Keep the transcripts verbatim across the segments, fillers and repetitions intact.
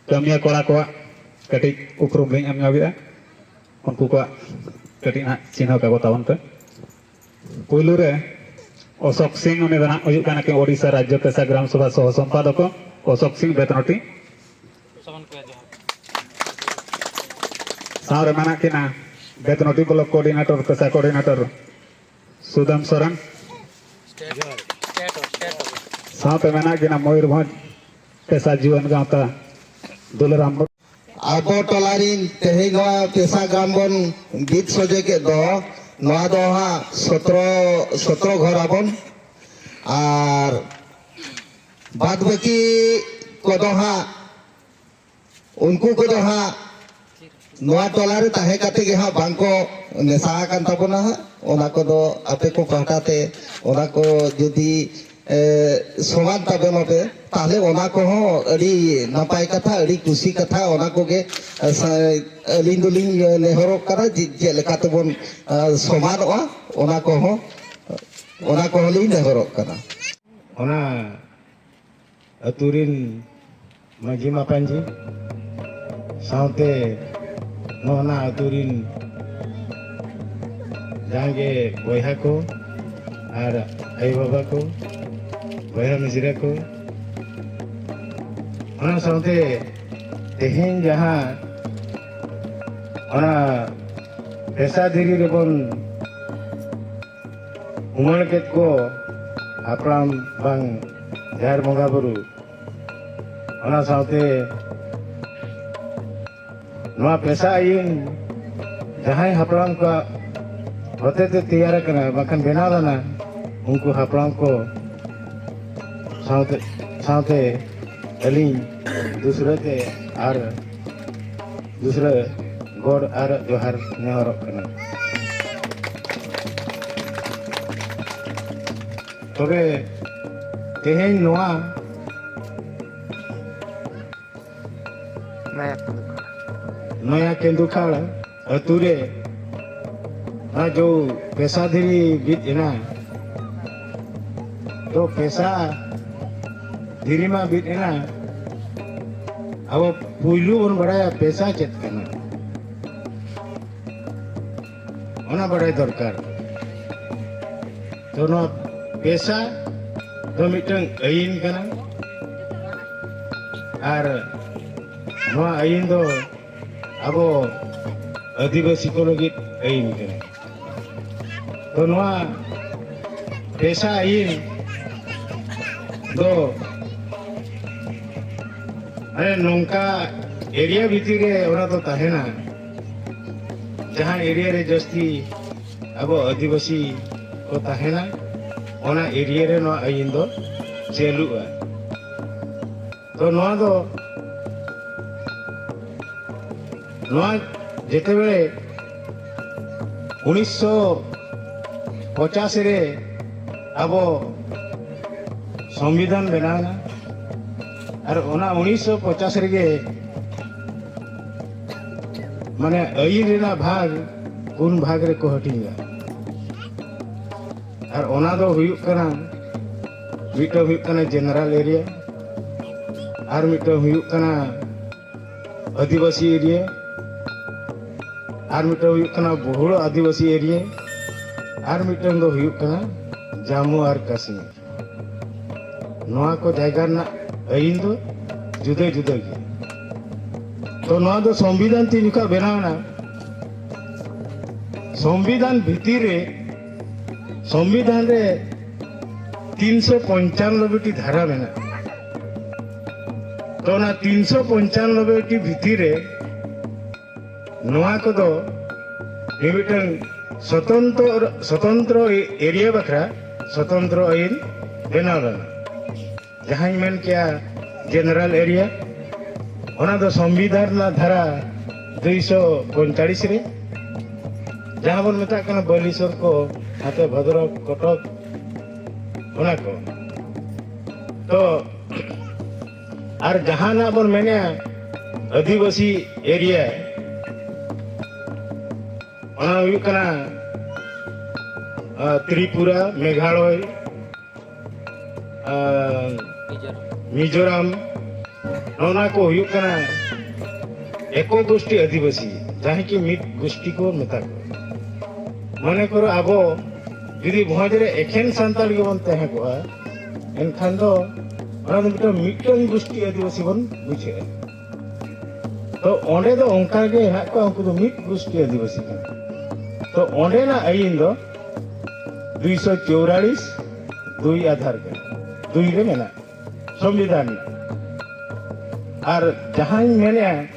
ᱠᱟᱹᱢᱤᱭᱟᱹ ᱠᱚᱲᱟ ᱠᱚᱣᱟᱜ ᱠᱟᱹᱴᱤᱡ ᱩᱯᱨᱩᱢ ᱞᱤᱧ ᱮᱢ ᱧᱚᱜᱮᱜᱼᱟ᱾ ᱩᱱᱠᱩ ᱠᱚᱣᱟᱜ ᱠᱟᱹᱴᱤᱡ ᱱᱟᱦᱟᱜ ᱪᱤᱱᱦᱟᱹ ᱠᱟᱜᱚ ᱛᱟᱵᱚᱱ ᱯᱮ᱾ ᱯᱩᱭᱞᱩ ᱨᱮ ᱚᱥᱳᱠ ᱥᱤᱝ, ᱩᱱᱤ ᱫᱚ ᱱᱟᱦᱟᱜ ᱦᱩᱭᱩᱜ ᱠᱟᱱᱟ ᱠᱤ ᱳᱰᱤᱥᱟ ᱨᱟᱡᱽᱡᱚ ᱯᱮᱥᱟ ᱜᱨᱟᱢ ᱥᱚᱵᱷᱟ ᱥᱚᱦᱚ ᱥᱚᱢᱯᱟᱫᱚᱠ ᱚᱥᱳᱠ ᱥᱤᱝ ᱵᱮᱛᱱᱚᱴᱤ᱾ ᱥᱟᱶ ᱨᱮ ᱢᱮᱱᱟᱜ ᱠᱤᱱᱟ ᱵᱮᱛᱱᱚᱴᱤ ᱵᱞᱚᱠ ᱠᱳᱚᱨᱰᱤᱱᱮᱴᱚᱨ, ᱯᱮᱥᱟ ᱠᱳᱚᱨᱰᱤᱱᱮᱴᱚᱨ ᱥᱩᱫᱟᱢ ᱥᱚᱨᱮᱱ᱾ ᱥᱟᱶᱛᱮ ᱢᱮᱱᱟᱜ ᱠᱤᱱᱟ ᱢᱚᱭᱩᱨᱵᱷᱚᱸᱡᱽ ᱯᱮᱥᱟ ᱡᱩᱣᱟᱹᱱ ᱜᱟᱶᱛᱟ ᱫᱩᱞᱟᱨᱟᱢ ᱢᱩᱨᱢᱩ᱾ ᱟᱵᱚ ᱴᱚᱞᱟ ᱨᱤᱱ ᱛᱮᱦᱮᱧ ᱱᱚᱣᱟ ᱯᱮᱥᱟ ᱜᱨᱟᱢ ᱵᱚᱱ ᱵᱤᱫ ᱥᱚᱡᱷᱮ ᱠᱮᱫ ᱫᱚ, ᱱᱚᱣᱟ ᱫᱚ ᱦᱟᱸᱜ ᱥᱚᱛᱨᱚ, ᱥᱚᱛᱨᱚ ᱜᱷᱚᱨ ᱟᱵᱚᱱ᱾ ᱟᱨ ᱵᱟᱫ ᱵᱟᱹᱠᱤ ᱠᱚᱫᱚ ᱦᱟᱸᱜ, ᱩᱱᱠᱩ ᱠᱚᱫᱚ ᱦᱟᱸᱜ ᱱᱚᱣᱟ ᱴᱚᱞᱟ ᱨᱮ ᱛᱟᱦᱮᱸ ᱠᱟᱛᱮ ᱜᱮ ᱦᱟᱸᱜ ᱵᱟᱝ ᱠᱚ ᱢᱮᱥᱟ ᱟᱠᱟᱱ ᱛᱟᱵᱚᱱᱟ ᱦᱟᱸᱜ᱾ ᱚᱱᱟ ᱠᱚᱫᱚ ᱟᱯᱮ ᱠᱚ ᱯᱟᱦᱴᱟ ᱛᱮ ᱚᱱᱟ ᱠᱚ ᱡᱩᱫᱤ, ᱮ, ᱥᱚᱢᱟᱱ ᱛᱟᱵᱚᱱᱟᱯᱮ, ᱛᱟᱦᱞᱮ ᱚᱱᱟ ᱠᱚᱦᱚᱸ ᱟᱹᱰᱤ ᱱᱟᱯᱟᱭ ᱠᱟᱛᱷᱟ, ᱟᱹᱰᱤ ᱠᱩᱥᱤ ᱠᱟᱛᱷᱟ᱾ ᱚᱱᱟ ᱠᱚᱜᱮ, ᱮ, ᱥᱟ-, ᱟᱹᱞᱤᱧ ᱫᱚᱞᱤᱧ ᱱᱮᱦᱚᱨᱚᱜ ᱠᱟᱱᱟ ᱡᱮ ᱪᱮᱫ ᱞᱮᱠᱟ ᱛᱮᱵᱚᱱ, ᱮ, ᱥᱚᱢᱟᱱᱚᱜᱼᱟ, ᱚᱱᱟ ᱠᱚᱦᱚᱸ, ᱚᱱᱟ ᱠᱚᱦᱚᱸ ᱞᱤᱧ ᱱᱮᱦᱚᱨᱚᱜ ᱠᱟᱱᱟ᱾ ᱚᱱᱟ ᱟᱹᱛᱩ ᱨᱤᱱ ᱢᱟᱹᱡᱷᱤ ᱢᱟᱯᱟᱧᱡᱤ ᱥᱟᱶᱛᱮ ᱱᱚᱜᱼᱱᱟ ᱟᱹᱛᱩ ᱨᱤᱱ ᱡᱟᱦᱟᱸ ᱜᱮ ᱵᱚᱭᱦᱟ ᱠᱚ ᱟᱨ ᱟᱭᱳ ᱵᱟᱵᱟ ᱠᱚ, ᱵᱚᱭᱦᱟ ᱢᱤᱥᱨᱟ ᱠᱚ, ᱚᱱᱟ ᱥᱟᱶᱛᱮ ᱛᱮᱦᱮᱧ ᱡᱟᱦᱟᱸ ᱚᱱᱟ ᱯᱮᱥᱟ ᱫᱷᱤᱨᱤ ᱨᱮᱵᱚᱱ ᱩᱢᱟᱹᱲ ᱠᱮᱫ ᱠᱚ ᱦᱟᱯᱲᱟᱢ ᱵᱟᱝ ᱡᱟᱦᱮᱨ ᱵᱚᱸᱜᱟ ᱵᱩᱨᱩ, ᱚᱱᱟ ᱥᱟᱶᱛᱮ ᱱᱚᱣᱟ ᱯᱮᱥᱟ ᱟᱹᱭᱤᱱ ᱡᱟᱦᱟᱸᱭ ᱦᱟᱯᱲᱟᱢ ᱠᱚᱣᱟᱜ ᱦᱚᱛᱮᱛᱮ ᱛᱮᱭᱟᱨ ᱟᱠᱟᱱᱟ, ᱵᱟᱝᱠᱷᱟᱱ ᱵᱮᱱᱟᱣ ᱞᱮᱱᱟ, ᱩᱱᱠᱩ ᱦᱟᱯᱲᱟᱢ ᱠᱚ ᱥᱟᱶᱛᱮ, ᱥᱟᱶᱛᱮ ᱟᱹᱞᱤᱧ ᱫᱩᱥᱨᱟᱹ ᱛᱮ ᱟᱨ ᱫᱩᱥᱨᱟᱹ ᱜᱚᱰ ᱟᱨ ᱡᱚᱦᱟᱨ ᱱᱮᱦᱚᱨᱚᱜ ᱠᱟᱱᱟ᱾ ᱛᱚᱵᱮ ᱛᱮᱦᱮᱧ ᱱᱚᱣᱟ ᱱᱚᱭᱟ ᱠᱮᱸᱫᱩᱠᱷᱟᱲ᱾ ᱱᱚᱭᱟ ᱠᱮᱸᱫᱩᱠᱷᱟᱲ ᱟᱹᱛᱩ ᱨᱮ ᱚᱱᱟ ᱡᱚ ᱯᱮᱥᱟ ᱫᱷᱤᱨᱤ ᱵᱤᱫ ᱮᱱᱟ, ᱛᱚ ᱯᱮᱥᱟ ᱫᱷᱤᱨᱤ ᱢᱟ ᱵᱤᱫ ᱮᱱᱟ, ᱟᱵᱚ ᱯᱩᱭᱞᱩ ᱵᱚᱱ ᱵᱟᱲᱟᱭᱟ ᱯᱮᱥᱟ ᱪᱮᱫ ᱠᱟᱱᱟ, ᱚᱱᱟ ᱵᱟᱲᱟᱭ ᱫᱚᱨᱠᱟᱨ᱾ ᱛᱚ ᱱᱚᱣᱟ ᱯᱮᱥᱟ ᱫᱚ ᱢᱤᱫᱴᱟᱝ ᱟᱹᱭᱤᱱ ᱠᱟᱱᱟ, ᱟᱨ ᱱᱚᱣᱟ ᱟᱹᱭᱤᱱ ᱫᱚ ᱟᱵᱚ ᱟᱹᱫᱤᱵᱟᱹᱥᱤ ᱠᱚ ᱞᱟᱹᱜᱤᱫ ᱟᱹᱭᱤᱱ ᱠᱟᱱᱟ᱾ ᱛᱚ ᱱᱚᱣᱟ ᱯᱮᱥᱟ ᱟᱹᱭᱤᱱ ᱫᱚ ᱢᱟᱱᱮ ᱱᱚᱝᱠᱟ ᱮᱨᱤᱭᱟ ᱵᱷᱤᱛᱤᱨ ᱨᱮ ᱚᱱᱟ ᱫᱚ ᱛᱟᱦᱮᱱᱟ, ᱡᱟᱦᱟᱸ ᱮᱨᱤᱭᱟ ᱨᱮ ᱡᱟᱹᱥᱛᱤ ᱟᱵᱚ ᱟᱹᱫᱤᱵᱟᱹᱥᱤ ᱠᱚ ᱛᱟᱦᱮᱱᱟ, ᱚᱱᱟ ᱮᱨᱤᱭᱟ ᱨᱮ ᱱᱚᱣᱟ ᱟᱹᱭᱤᱱ ᱫᱚ ᱪᱟᱹᱞᱩᱜᱼᱟ᱾ ᱛᱚ ᱱᱚᱣᱟ ᱫᱚ, ᱱᱚᱣᱟ ᱡᱮᱛᱮᱵᱮᱲᱮ ᱩᱱᱤᱥᱥᱚ ᱯᱚᱸᱪᱟᱥᱤ ᱨᱮ ᱟᱵᱚ ᱥᱚᱝᱵᱤᱫᱷᱟᱱ ᱵᱮᱱᱟᱣ ᱮᱱᱟ, ᱟᱨ ᱚᱱᱟ ᱩᱱᱤᱥᱥᱚ ᱯᱚᱸᱪᱟᱥᱤ ᱨᱮᱜᱮ ᱢᱟᱱᱮ ᱟᱹᱭᱤᱱ ᱨᱮᱱᱟᱜ ᱵᱷᱟᱜᱽ ᱯᱩᱱ ᱵᱷᱟᱜᱽ ᱨᱮᱠᱚ ᱦᱟᱹᱴᱤᱧᱟ᱾ ᱟᱨ ᱚᱱᱟ ᱫᱚ ᱦᱩᱭᱩᱜ ᱠᱟᱱᱟ, ᱢᱤᱫᱴᱟᱝ ᱦᱩᱭᱩᱜ ᱠᱟᱱᱟ ᱡᱮᱱᱟᱨᱟᱞ ᱮᱨᱤᱭᱟ, ᱟᱨ ᱢᱤᱫᱴᱟᱝ ᱦᱩᱭᱩᱜ ᱠᱟᱱᱟ ᱟᱹᱫᱤᱵᱟᱹᱥᱤ ᱮᱨᱤᱭᱟ, ᱟᱨ ᱢᱤᱫᱴᱟᱝ ᱦᱩᱭᱩᱜ ᱠᱟᱱᱟ ᱵᱚᱦᱩᱲ ᱟᱹᱫᱤᱵᱟᱹᱥᱤ ᱮᱨᱤᱭᱟ, ᱟᱨ ᱢᱤᱫᱴᱟᱝ ᱫᱚ ᱦᱩᱭᱩᱜ ᱠᱟᱱᱟ ᱡᱟᱢᱢᱩ ᱟᱨ ᱠᱟᱥᱢᱤᱨ᱾ ᱱᱚᱣᱟ ᱠᱚ ᱡᱟᱭᱜᱟ ᱨᱮᱱᱟᱜ ᱟᱹᱭᱤᱱ ᱫᱚ ᱡᱩᱫᱟᱹ ᱡᱩᱫᱟᱹ ᱜᱮᱭᱟ᱾ ᱛᱚ ᱱᱚᱣᱟ ᱫᱚ ᱥᱚᱝᱵᱤᱫᱷᱟᱱ ᱛᱤᱱ ᱡᱚᱠᱷᱚᱱ ᱵᱮᱱᱟᱣ ᱮᱱᱟ, ᱥᱚᱝᱵᱤᱫᱷᱟᱱ ᱵᱷᱤᱛᱤᱨ ᱨᱮ, ᱥᱚᱝᱵᱤᱫᱷᱟᱱ ᱨᱮ ᱛᱤᱱᱥᱚ ᱯᱚᱧᱪᱟᱱᱱᱚᱵᱵᱳᱭ ᱴᱤ ᱫᱷᱟᱨᱟ ᱢᱮᱱᱟᱜᱼᱟ᱾ ᱛᱚ ᱚᱱᱟ ᱛᱤᱱᱥᱚ ᱯᱚᱧᱪᱟᱱᱱᱚᱵᱵᱳᱭ ᱴᱤ ᱵᱷᱤᱛᱤᱨ ᱨᱮ ᱱᱚᱣᱟ ᱠᱚᱫᱚ ᱢᱤᱢᱤᱫᱴᱟᱝ ᱥᱚᱛᱚᱱᱛᱨᱚ, ᱥᱚᱛᱚᱱᱛᱨᱚ ᱮᱨᱤᱭᱟ ᱵᱟᱠᱷᱨᱟ ᱥᱚᱛᱚᱱᱛᱨᱚ ᱟᱹᱭᱤᱱ ᱵᱮᱱᱟᱣ ᱞᱮᱱᱟ᱾ ᱡᱟᱦᱟᱸᱧ ᱢᱮᱱ ᱠᱮᱭᱟ ᱡᱮᱱᱟᱨᱟᱞ ᱮᱨᱤᱭᱟ, ᱚᱱᱟ ᱫᱚ ᱥᱚᱝᱵᱤᱫᱷᱟᱱ ᱨᱮᱱᱟᱜ ᱫᱷᱟᱨᱟ ᱫᱩᱭᱥᱚ ᱯᱚᱸᱭᱛᱟᱲᱤᱥ ᱨᱮ, ᱡᱟᱦᱟᱸ ᱵᱚᱱ ᱢᱮᱛᱟᱜ ᱠᱟᱱᱟ ᱵᱟᱹᱞᱤᱥᱚᱨ ᱠᱚ, ᱱᱟᱛᱮ ᱵᱷᱚᱫᱨᱚᱠ, ᱠᱚᱴᱚᱠ, ᱚᱱᱟ ᱠᱚ᱾ ᱛᱚ ᱟᱨ ᱡᱟᱦᱟᱸ ᱱᱟᱜ ᱵᱚᱱ ᱢᱮᱱᱮᱜᱼᱟ ᱟᱹᱫᱤᱵᱟᱹᱥᱤ ᱮᱨᱤᱭᱟ, ᱚᱱᱟ ᱦᱩᱭᱩᱜ ᱠᱟᱱᱟ ᱟᱸ, ᱛᱨᱤᱯᱩᱨᱟ, ᱢᱮᱜᱷᱟᱞᱚᱭ, ᱟᱸ, ᱢᱤᱡᱳᱨᱟᱢ, ᱱᱚᱜᱼᱱᱟ ᱠᱚ ᱦᱩᱭᱩᱜ ᱠᱟᱱᱟ ᱮᱠᱚ ᱜᱳᱥᱴᱤ ᱟᱹᱫᱤᱵᱟᱹᱥᱤ, ᱡᱟᱦᱟᱸᱭ ᱠᱤ ᱢᱤᱫ ᱜᱳᱥᱴᱤ ᱠᱚ ᱢᱮᱛᱟ ᱠᱚᱣᱟ᱾ ᱢᱚᱱᱮ ᱠᱚᱨᱚ ᱟᱵᱚ ᱡᱩᱫᱤ ᱵᱷᱚᱸᱡᱽ ᱨᱮ ᱮᱠᱷᱮᱱ ᱥᱟᱱᱛᱟᱲ ᱜᱮᱵᱚᱱ ᱛᱟᱦᱮᱸ ᱠᱚᱜᱼᱟ, ᱮᱱᱠᱷᱟᱱ ᱫᱚ ᱚᱱᱟ ᱫᱚ ᱢᱤᱫᱴᱟᱝ, ᱢᱤᱫᱴᱟᱝ ᱜᱳᱥᱴᱤ ᱟᱹᱫᱤᱵᱟᱹᱥᱤ ᱵᱚᱱ ᱵᱩᱡᱷᱟᱹᱜᱼᱟ᱾ ᱛᱚ ᱚᱸᱰᱮ ᱫᱚ ᱚᱱᱠᱟ ᱜᱮ ᱦᱮᱱᱟᱜ ᱠᱚᱣᱟ, ᱩᱱᱠᱩ ᱫᱚ ᱢᱤᱫ ᱜᱳᱥᱴᱤ ᱟᱹᱫᱤᱵᱟᱹᱥᱤ ᱠᱟᱱᱟ᱾ ᱛᱚ ᱚᱸᱰᱮᱱᱟᱜ ᱟᱹᱭᱤᱱ ᱫᱚ ᱫᱩᱭᱥᱚ ᱪᱩᱣᱟᱲᱤᱥ ᱫᱩᱭ ᱟᱫᱷᱟᱨ ᱠᱟᱱᱟ, ᱫᱩᱭ ᱨᱮ ᱢᱮᱱᱟᱜᱼᱟ ᱥᱚᱝᱵᱤᱫᱷᱟᱱ ᱨᱮ᱾ ᱟᱨ ᱡᱟᱦᱟᱸᱧ ᱢᱮᱱᱮᱜᱼᱟ,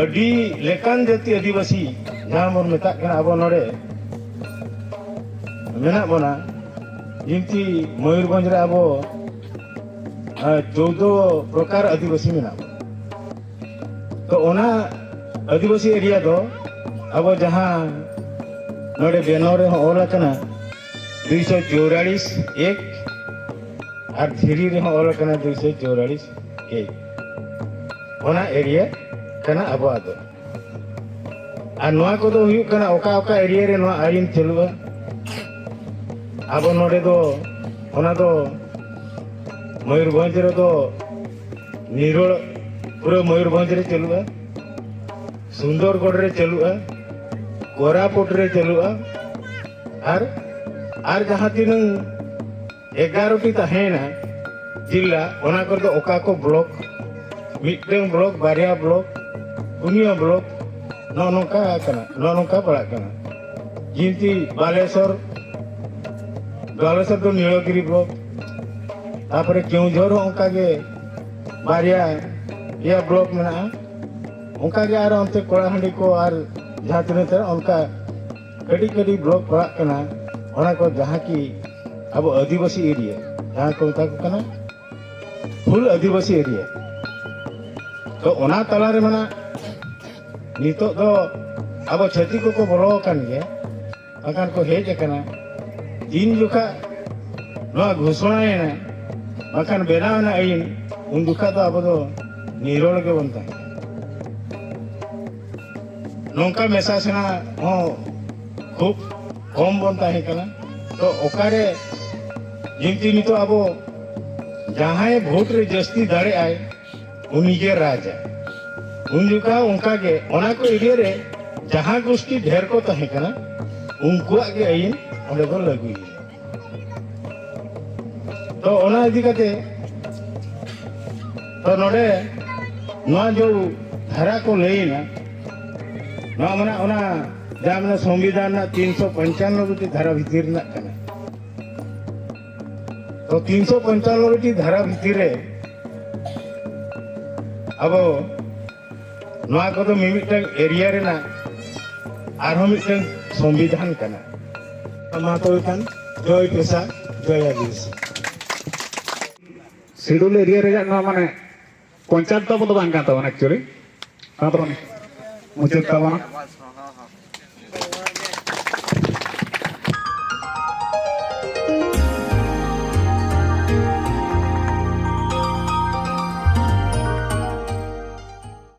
ᱟᱹᱰᱤ ᱞᱮᱠᱟᱱ ᱡᱟᱹᱛᱤ ᱟᱹᱫᱤᱵᱟᱹᱥᱤ ᱡᱟᱦᱟᱸ ᱵᱚᱱ ᱢᱮᱛᱟᱜ ᱠᱟᱱᱟ ᱟᱵᱚ ᱱᱚᱰᱮ ᱢᱮᱱᱟᱜ ᱵᱚᱱᱟ, ᱡᱤᱱᱛᱤ ᱢᱚᱭᱩᱨᱵᱷᱚᱸᱡᱽ ᱨᱮ ᱟᱵᱚ, ᱟᱸ, ᱪᱳᱫᱽᱫᱳ ᱯᱨᱚᱠᱟᱨ ᱟᱹᱫᱤᱵᱟᱹᱥᱤ ᱢᱮᱱᱟᱜ ᱵᱚᱱᱟ᱾ ᱛᱚ ᱚᱱᱟ ᱟᱹᱫᱤᱵᱟᱹᱥᱤ ᱮᱨᱤᱭᱟ ᱫᱚ ᱟᱵᱚ ᱡᱟᱦᱟᱸ ᱱᱚᱰᱮ ᱵᱮᱱᱟᱣ ᱨᱮᱦᱚᱸ ᱚᱞ ᱟᱠᱟᱱᱟ ᱫᱩᱭᱥᱚ ᱪᱩᱣᱟᱲᱤᱥ ᱮᱠ ᱟᱨ ᱫᱷᱤᱨᱤ ᱨᱮᱦᱚᱸ ᱚᱞ ᱟᱠᱟᱱᱟ ᱫᱩᱭᱥᱚ ᱪᱩᱣᱟᱲᱤᱥ ᱮᱠ, ᱚᱱᱟ ᱮᱨᱤᱭᱟ ᱠᱟᱱᱟ ᱟᱵᱚᱣᱟᱜ ᱫᱚ᱾ ᱟᱨ ᱱᱚᱣᱟ ᱠᱚᱫᱚ ᱦᱩᱭᱩᱜ ᱠᱟᱱᱟ ᱚᱠᱟ ᱚᱠᱟ ᱮᱨᱤᱭᱟ ᱨᱮ ᱱᱚᱣᱟ ᱟᱹᱭᱤᱱ ᱪᱟᱹᱞᱩᱜᱼᱟ᱾ ᱟᱵᱚ ᱱᱚᱰᱮ ᱫᱚ, ᱚᱱᱟ ᱫᱚ ᱢᱚᱭᱩᱨᱵᱷᱚᱸᱡᱽ ᱨᱮᱫᱚ ᱱᱤᱨᱚᱲ, ᱯᱩᱨᱟᱹ ᱢᱚᱭᱩᱨᱵᱷᱚᱸᱡᱽ ᱨᱮ ᱪᱟᱹᱞᱩᱜᱼᱟ, ᱥᱩᱱᱫᱚᱨᱜᱚᱲ ᱨᱮ ᱪᱟᱹᱞᱩᱜᱼᱟ, ᱠᱳᱨᱟᱯᱩᱴ ᱨᱮ ᱪᱟᱹᱞᱩᱜᱼᱟ, ᱟᱨ, ᱟᱨ ᱡᱟᱦᱟᱸ ᱛᱤᱱᱟᱹᱝ ᱮᱜᱟᱨᱚ ᱴᱤ ᱛᱟᱦᱮᱸᱭᱮᱱᱟ ᱡᱤᱞᱟ, ᱚᱱᱟ ᱠᱚᱨᱮ ᱫᱚ ᱚᱠᱟ ᱠᱚ ᱵᱞᱚᱠ, ᱢᱤᱫᱴᱟᱝ ᱵᱞᱚᱠ, ᱵᱟᱨᱭᱟ ᱵᱞᱚᱠ, ᱯᱩᱱᱭᱟᱹ ᱵᱞᱚᱠ, ᱱᱚᱜᱼᱚ ᱱᱚᱝᱠᱟ ᱠᱟᱱᱟ, ᱱᱚᱜᱼᱚ ᱱᱚᱝᱠᱟ ᱯᱟᱲᱟᱜ ᱠᱟᱱᱟ᱾ ᱡᱤᱱᱛᱤ ᱵᱟᱞᱮᱥᱚᱨ, ᱵᱟᱞᱮᱥᱚᱨ ᱫᱚ ᱱᱤᱲᱚᱜᱤᱨᱤ ᱵᱞᱚᱠ, ᱛᱟᱯᱚᱨᱮ ᱠᱮᱣᱡᱷᱚᱨ ᱦᱚᱸ ᱚᱱᱠᱟ ᱜᱮ ᱵᱟᱨᱭᱟ ᱯᱮᱭᱟ ᱵᱞᱚᱠ ᱢᱮᱱᱟᱜᱼᱟ᱾ ᱚᱱᱠᱟ ᱜᱮ ᱟᱨ ᱚᱱᱛᱮ ᱠᱚᱲᱟᱦᱟᱺᱰᱤ ᱠᱚ ᱟᱨ ᱡᱟᱦᱟᱸ ᱛᱤᱱᱟᱹᱜ ᱛᱮ ᱚᱱᱠᱟ ᱠᱟᱹᱴᱤᱡ ᱠᱟᱹᱴᱤᱡ ᱵᱞᱚᱠ ᱯᱟᱲᱟᱜ ᱠᱟᱱᱟ᱾ ᱚᱱᱟ ᱠᱚ ᱡᱟᱦᱟᱸ ᱠᱤ ᱟᱵᱚ ᱟᱹᱫᱤᱵᱟᱹᱥᱤ ᱮᱨᱤᱭᱟ ᱡᱟᱦᱟᱸ ᱠᱚ ᱢᱮᱛᱟ ᱠᱚ ᱠᱟᱱᱟ ᱯᱷᱩᱞ ᱟᱹᱫᱤᱵᱟᱹᱥᱤ ᱮᱨᱤᱭᱟ᱾ ᱛᱚ ᱚᱱᱟ ᱛᱟᱞᱟᱨᱮ ᱢᱮᱱᱟᱜ ᱱᱤᱛᱚᱜ ᱫᱚ ᱟᱵᱚ ᱪᱷᱟᱹᱛᱤᱠ ᱠᱚᱠᱚ ᱵᱚᱞᱚ ᱟᱠᱟᱱ ᱜᱮᱭᱟ, ᱵᱟᱠᱷᱟᱱ ᱠᱚ ᱦᱮᱡ ᱟᱠᱟᱱᱟ᱾ ᱛᱤᱱ ᱡᱚᱠᱷᱟ ᱱᱚᱣᱟ ᱜᱷᱳᱥᱚᱱᱟᱭᱮᱱᱟ, ᱵᱟᱠᱷᱟᱱ ᱵᱮᱱᱟᱣ ᱮᱱᱟ ᱟᱹᱭᱤᱱ, ᱩᱱ ᱡᱚᱠᱷᱟ ᱫᱚ ᱟᱵᱚ ᱫᱚ ᱱᱤᱨᱚᱲ ᱜᱮᱵᱚᱱ ᱛᱟᱦᱮᱸ ᱠᱟᱱᱟ᱾ ᱱᱚᱝᱠᱟ ᱢᱮᱥᱟ ᱥᱮᱬᱟ ᱦᱚᱸ ᱠᱷᱩᱵ ᱠᱚᱢ ᱵᱚᱱ ᱛᱟᱦᱮᱸ ᱠᱟᱱᱟ᱾ ᱛᱚ ᱚᱠᱟᱨᱮ ᱡᱤᱱᱛᱤ ᱱᱤᱛᱚᱜ ᱟᱵᱚ ᱡᱟᱦᱟᱸᱭ ᱵᱷᱳᱴ ᱨᱮ ᱡᱟᱹᱥᱛᱤ ᱫᱟᱲᱮᱜᱼᱟᱭ, ᱩᱱᱤᱜᱮ ᱨᱟᱡᱟ᱾ ᱩᱱ ᱡᱚᱠᱷᱟ ᱚᱱᱠᱟᱜᱮ ᱚᱱᱟ ᱠᱚ ᱮᱨᱤᱭᱟ ᱨᱮ ᱡᱟᱦᱟᱸ ᱜᱳᱥᱴᱤ ᱰᱷᱮᱨ ᱠᱚ ᱛᱟᱦᱮᱸ ᱠᱟᱱᱟ, ᱩᱱᱠᱩᱣᱟᱜ ᱜᱮ ᱟᱹᱭᱤᱱ ᱚᱸᱰᱮ ᱫᱚ ᱞᱟᱹᱜᱩᱭᱮᱱᱟ᱾ ᱛᱚ ᱚᱱᱟ ᱤᱫᱤ ᱠᱟᱛᱮ ᱛᱚ ᱱᱚᱰᱮ ᱱᱚᱣᱟ ᱡᱚ ᱫᱷᱟᱨᱟ ᱠᱚ ᱞᱟᱹᱭᱮᱱᱟ, ᱱᱚᱣᱟ ᱢᱟᱱᱮ ᱚᱱᱟ ᱡᱟᱦᱟᱸ ᱢᱟᱱᱮ ᱥᱚᱝᱵᱤᱫᱷᱟᱱ ᱨᱮᱱᱟᱜ ᱛᱤᱱᱥᱚ ᱯᱚᱧᱪᱟᱱᱱᱚ ᱜᱚᱴᱤ ᱫᱷᱟᱨᱟ ᱵᱷᱤᱛᱤᱨ ᱨᱮᱱᱟᱜ ᱠᱟᱱᱟ᱾ ᱛᱚ ᱛᱤᱱᱥᱚ ᱯᱚᱧᱪᱟᱱᱱᱚ ᱜᱚᱴᱤ ᱫᱷᱟᱨᱟ ᱵᱷᱤᱛᱤᱨ ᱨᱮ ᱟᱵᱚ ᱱᱚᱣᱟ ᱠᱚᱫᱚ ᱢᱤᱢᱤᱫᱴᱟᱝ ᱮᱨᱤᱭᱟ ᱨᱮᱱᱟᱜ ᱟᱨᱦᱚᱸ ᱢᱤᱫᱴᱟᱝ ᱥᱚᱝᱵᱤᱫᱷᱟᱱ ᱠᱟᱱᱟ᱾ ᱢᱟ ᱛᱚᱵᱮ ᱠᱷᱟᱱ ᱡᱚᱭ ᱯᱮᱥᱟ, ᱡᱚᱭ ᱟᱹᱫᱤᱵᱟᱹᱥᱤ᱾ ᱥᱤᱰᱩᱞ ᱮᱨᱤᱭᱟ ᱨᱮᱭᱟᱜ ᱱᱚᱣᱟ ᱢᱟᱱᱮ ᱯᱚᱧᱪᱟᱭᱮᱛ ᱛᱟᱵᱚ ᱫᱚ ᱵᱟᱝ ᱠᱟᱱ ᱛᱟᱵᱚᱱᱟ actually᱾ ᱢᱟ ᱛᱚᱵᱮ ᱢᱩᱪᱟᱹᱫ ᱛᱟᱵᱚᱱᱟ᱾